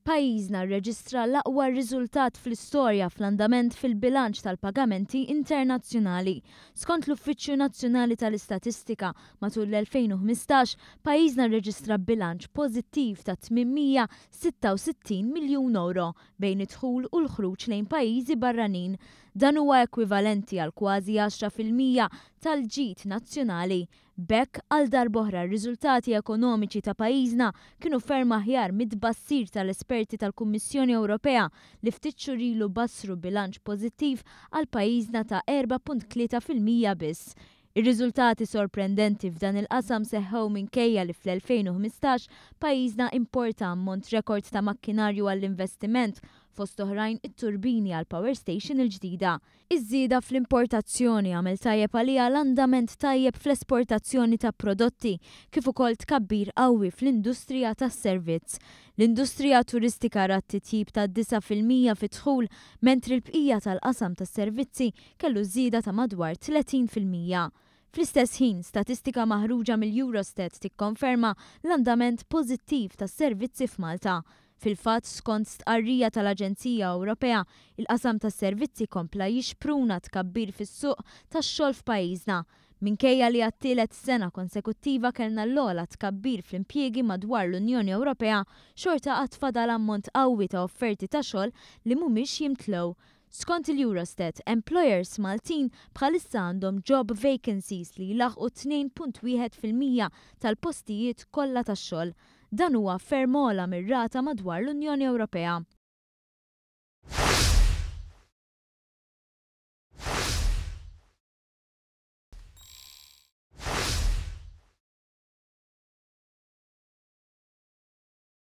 Pajjiżna rreġistra l-aqwa riżultat fl-istorja fl-andament fil-bilanċ tal-pagamenti internazzjonali. Skont l-Uffiċċju Nazzjonali tal-Istatistika, matul l-2015, pajjiżna rreġistra bilanċ pożittiv ta' 866 miljun ewro bejn id-dħul u l-ħruġ lejn pajjiżi barranin. Dan huwa ekwivalenti għal kważi 10% tal-ġid nazzjonali. B'hekk, għal darb'oħra r-riżultati ekonomiċi ta' pajjiżna kienu ferm aħjar mit-tbassir tal-esperti tal-Kummissjoni Ewropea li ftit xhur ilu bassru bilanċ pożittiv għal pajjiżna ta' 4.3% biss. Ir-riżultati sorprendenti f'dan il-qasam seħħew minkejja li fl-2015 pajjiżna importa ammont rekord ta' makkinarju għall-investiment, fost oħrajn it-turbini għall-power station il-ġdida. Iż-żieda fl-importazzjoni għamel tajjeb għaliha l-andament tajjeb fl-esportazzjoni ta' prodotti kif ukoll tkabbir qawwi fl-industrija tas-servizz. L-industrija turistika rat titjib ta' 9% fid-dħul mentri l-bqija tal-qasam tas-servizzi kellu żieda ta' madwar 30%. Fl-istess ħin, statistika maħruġa mill-Eurostat tikkonferma l-andament pożittiv tas-servizzi f'Malta. Fil-fatt, skont stqarrija tal-Aġenzija Ewropea, il-qasam tas-servizzi kompla jixpruna tkabbir fis-suq tax-xogħol f'pajjiżna. Minkejja li għat-tielet sena konsekuttiva kellna l-ogħla tkabbir fl-impjiegi madwar l-Unjoni Ewropea, xorta għad fadal ammont qawwi ta' offerti ta' xogħol li mhumiex jimtlew. Skont il-Eurostat, employers Maltin bħalissa għandhom job vacancies li jlaħħqu 2.1% tal-postijiet kollha tax-xogħol. Dan huwa ferm ogħla mir-rata madwar l-Unjoni Ewropea.